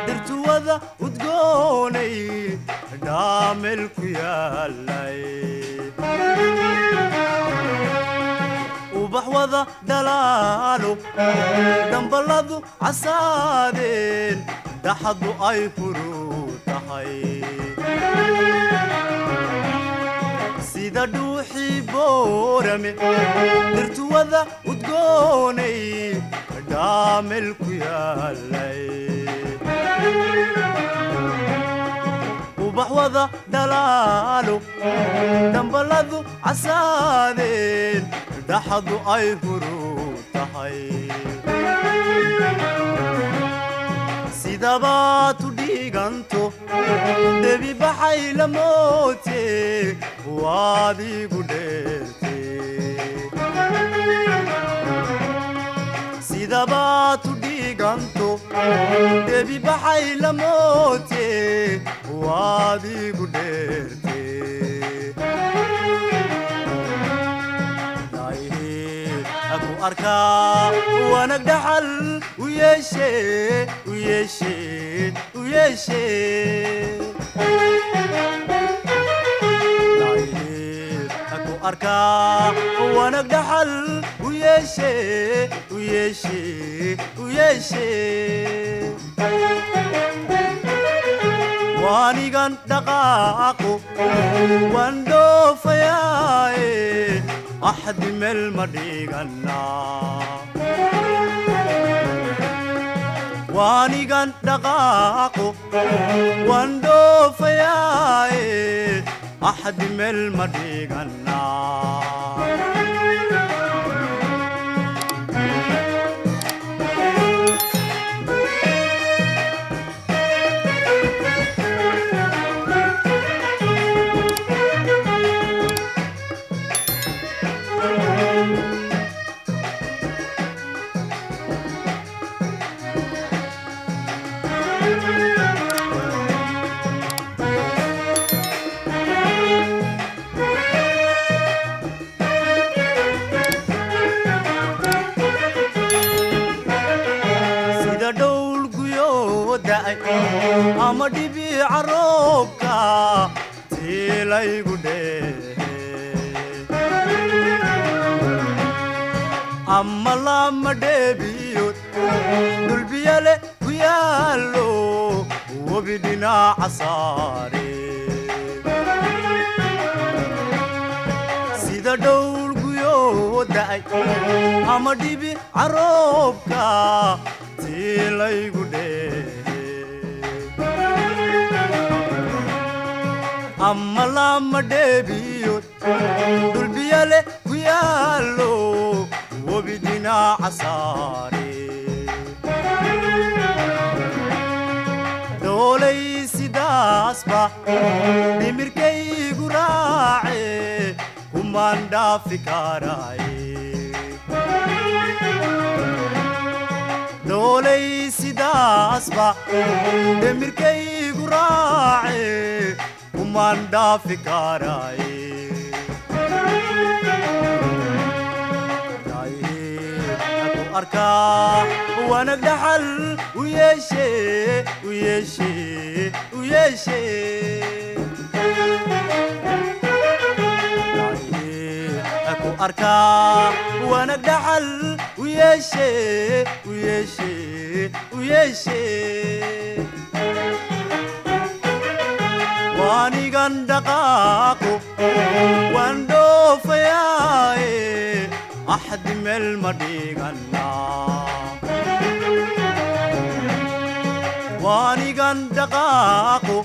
Dhirtuwada udgoonay dhaamel ku yaalay, ubax wada dhalaalo dhambaladu casaadeen, dhaxadu ay furu tahay. Sida dhuuxii Boorame, dhirtuwada udgoonay dhaamel ku yaalay, ubax wada dhalaalo dhambaladu casaadeen, dhaxadu ay huru tahay. Sidabaad u dhiiganto debi baxay la moote, waad igu dheerte. Sidabaad u dhiiganto debi baxay la moote, waad igu dheerte. Aku arkaa wanag dhaxal u yeeshe, u yeeshe, u yeeshe. Aku arkaa wanag dhaxal u yeeshe, u yeeshe, u yeeshe. Waanigan dhaqaaqo, waan dhoofayaaye, axdi meel ma dhiganaa. Waanigan dhaqaaqo, waan dhoofayaaye, axdi meel ma dhiganaa. Sida dhowl guyoo da'ay ama dhibica roobka tiilaygu dheehe, ama lama dheebiyood dhulbiyale ku yaallo, webi dhinaca saare. Sida dhowl guyoo da'ay ama dhibi caroobka tiilaygu dheehe, ama lama dheebiyood dhulbiyale ku yaallo, webi dhinaca saare. Doolay sidaasba dhimirkaygu raace, kumaan dhaafi karaaye. Doolay sidaasba dhimirkaygu raace, kumaan dhaafi karaaye. Ku arkaa wanag dhaxal u yeeshe, u yeeshe, u yeeshe. Ku arkaa wanag dhaxal u yeeshe, u yeeshe, u yeeshe. Waanigan dhaqaaqo, waan dhoofayaaye, axdi meel ma dhiganaa. Waanigan dhaqaaqo,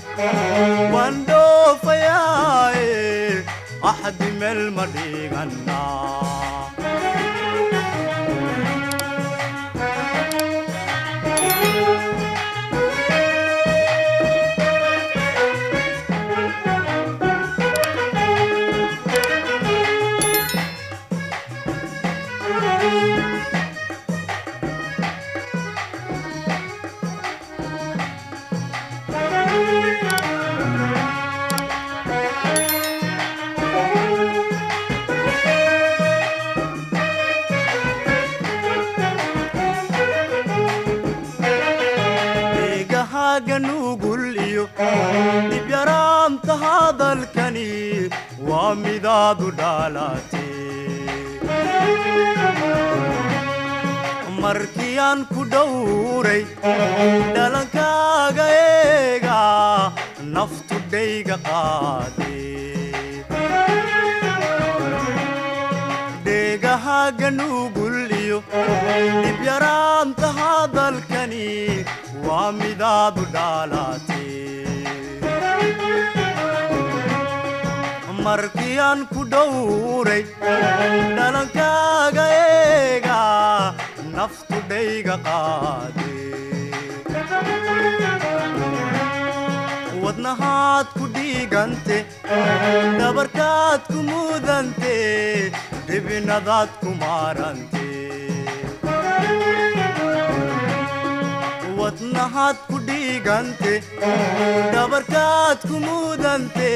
waan dhoofayaaye, axdi meel ma dhiganaa. Hadalkani waa midaadu dhalatay. Markii aan ku dhowray dhalankaaga eega, naftu dhayga qaaday. Dheegahaaga nugul iyo dhibyaraanta hadalkani waa midaadu dhalatay. Markii aan ku dhowray dhalankaaga eega, naftu dhayga qaaday. Wadnahaad ku dhiigante, dhabarkaad ku mudante, dhibinadaad ku maarante. Wadnahaad ku dhiigante, dhabarkaad ku mudante,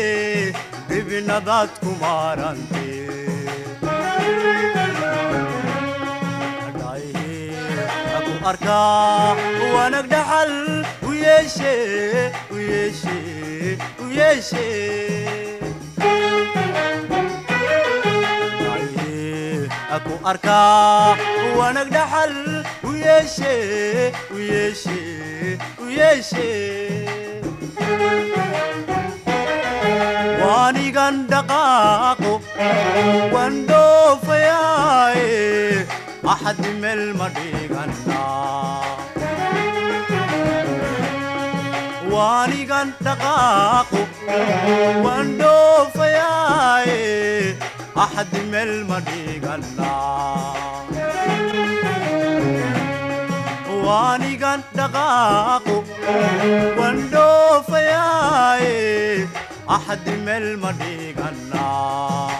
dhibinadaad ku maarante. Ku arkaa wanag dhaxal u yeeshe, u yeeshe, u yeeshe. Ku arkaa wanag dhaxal u yeeshe, u yeeshe, u yeeshe. Waanigan dhaqaaqo, waan dhoofayaaye, axad meel ma dhiganaa. Waanigan dhaqaaqo, waan dhoofayaaye, axad meel ma dhiganaa. Waanigan dhaqaaqo, waan dhoofayaaye, axad meel ma dhiganaa.